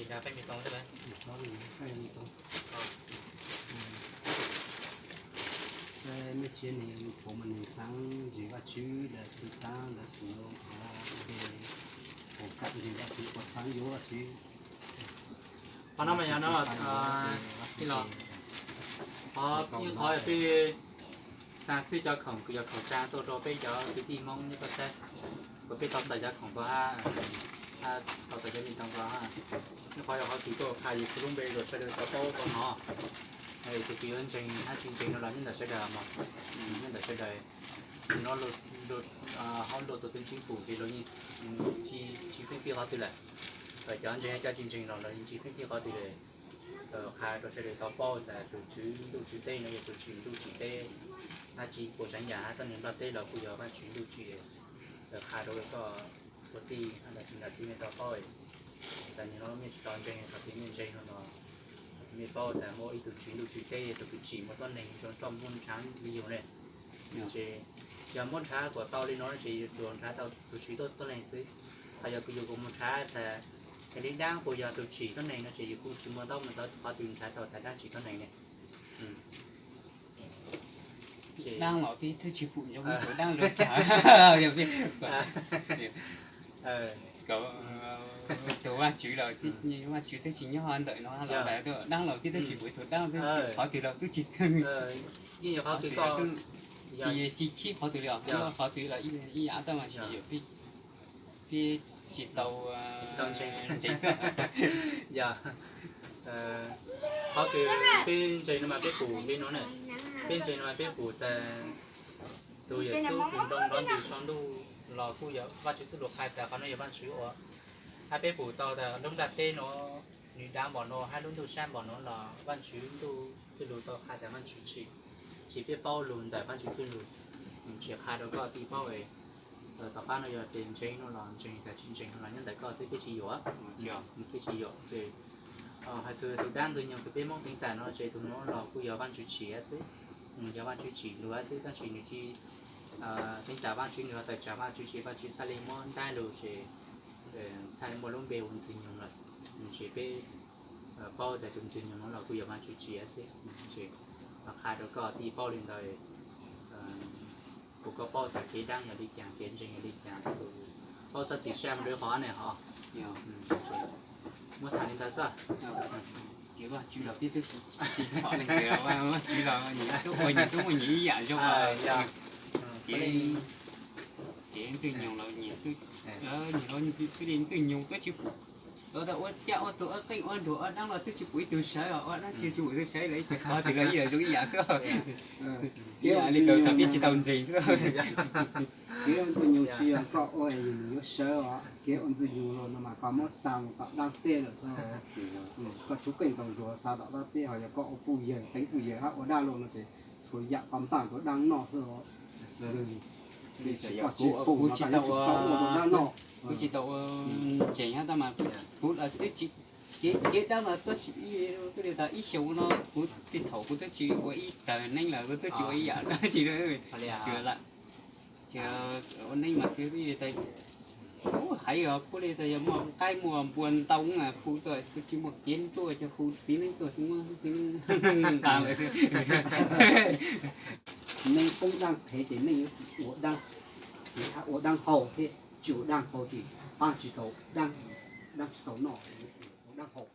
Nqa peb me too xwb. Mej tsia nws puv mas nws xaav ntseeg Vajtswv lawm tsis xaav lawm, tsis yuav, puv kam ntseeg Vajtswv puas xaav yuav Vajtswv. Qhov no mas yog no, ib los, qhov ib qhov yog peb xaa xwb cov khoom kws yog khoom tsa tuaj rau peb cov kwv tij Hmoob nyob toj teb, kuas peb tau txais cov khoom ko hab, tau txais cov me too ko hab. Ib qhov yog qhov kws tuaj qha Yexus lub npe rau sawv daws tau paub tau hnov. Tus kws yuav ntseeg hab tsis ntseeg no los nyob ntawm sawv daws mog, nyob ntawm sawv daws. Nws no hab luag tus tub tseeb pum ces luag yeej tsis feeb fij qhov twg lawm. Cov ntseeg cov tsis ntseeg los luag yeej tsis feeb fij qhov twg lawm. Qha rau sawv daws tau paub tas tus Tswv ntuj tswv teb no yog tus Tswv ntuj tswv teb, hab tsis puas tsav yam hab tuab neeg nplaj teb los kuj yog Vajtswv ntuj tswv. Qha rau koj ua tij hab los sis nram tij mej tau paub. Tam sim no mej tsis tau ntseeg, thaum twg mej ntseeg no los mej paub tas muaj ib tug Tswv ntuj tswv teb yog tus kws tsim muaj tuab neeg zoo roj muaj ntshav li yus ne. Ces yog muab nrhav kuas tau li no ces tsuas nrhav tau tus tsim tuab neeg xwb. Ho yog kws yus kuas mus nrhav tas li dab puas yog tus tsim tuab neeg no ces yus kuj tsis muaj ntaub muaj ntawv qhov twg nrhav tau tas dab tsim tuab neeg ne. Dab los peb twb tsis pum zoo, dab zoo cas. Tus Vajtswv los, Vajtswv twb tsis nyob ntawm no los, dab los peb twb tsis pum tus dab, qhov twg los twb tsis, tsis, tsis chib qhov twg li os, qhov twg los ib yam tab mas peb tsis tau ntseeg xwb. Yog qhov kws peb ntseeg no mas peb pum li no na, peb ntseeg no mas peb pum tas tus Yexus tus nroo nrov ntws saum ntuj los kuj yog Vajtswv txoj lus qha tas qhov no yog Vajtswv ua. Hab peb pum tau tas lub nplaj teb no, nws dav npaum no hab lub ntuj sab npaum no los Vajtswv ntuj txoj lus tau qha tas Vajtswv tsim. Ces peb paub lug ntawm Vajtswv txoj lus, tsis qha rau koj tij paub. Tom qab no yog tias ntseeg no los ntseeg, tas tsis ntseeg no los nyob ntawm koj xwb, peb tsis yuam. Peb tsis yuam ces hais txog tus dab Ntxwg Nyoog kws peb Hmoob teev tam no ces tus no los kuj yog Vajtswv tsim xwb, yog Vajtswv tsim lug xwb, tab sis nws tsis teev tam Vajtswv, nws ho tawm tsam Vajtswv ces Vajtswv txhaj li muab ntab lug ces txhaj li muaj lub npe ua Ntxwg Nyoog lawm. Ces peb paub tas tus Ntxwg Nyoog no los kuj yog Vajtswv tsim xwb. Qha rau koj tij paub li ntawd, kuas koj paub tas kev dab yog li cas, kev ntseeg yog li cas, paub txoj txim sab mus rau qhov ne ho. Muab tham li ntawd xwb. Kev Vajtswv los peb twb tsis txhom leej twg, Vajtswv los nyias tub ua nyias tub muaj nyias ib yam zoo. Kev, kev Ntxwg Nyoog los nyias tub, nyias los twb li Ntxwg Nyoog twb tsis pum, ua caj ua tuag ua qeej ua nruas ua dab los twb tsis pum ib tug sawv, ua dab tsis tsis pum ib tug sawv, ib yam qhov twg los ib yam zoo ib yam xwb. Ib yam li kawg tas peb tsis tau ntseeg xwb. Kev Ntxwg Nyoog tsis yog koj ua es nws yuav sawv os, kev ua Ntxwg Nyoog los no mas koj muab xa mus tom dab teb lawm xwb. Koj tub qeej ntaus nruas xa tom dab teb, ho yog koj ua puj yawg teev puj yawg hab ua dab los no ces txhua yam koj npaj rau dab noj xwb os. Koj tsis pum no koj yuav tsum tau ua rau dab noj. Kuv tsis tau ntseeg hab tab mas kuv los twb tsis, kev dab mas tab sis tuaj li tas ib xyoos no kuv tej thaum kuv twb tsis ua ib tag neej lawm, kuv twb tsis ua ib yam dab tsi lawm. Ces ua neej mas twb li tas, hais os, puab li tas yog muaj qaib muaj npua ntau hu tuaj, twb tsis muaj kev nruaj ces hu txiv neej tuaj tsis muaj txiv neej nqa lawm xwb. Neeg poob dab qhev ces neeg yuav tsum ua dab, ua dab hau thiab, tsis ua dab hau ces pab tsis tau dab, dab tsis tau noj, ua dab hau.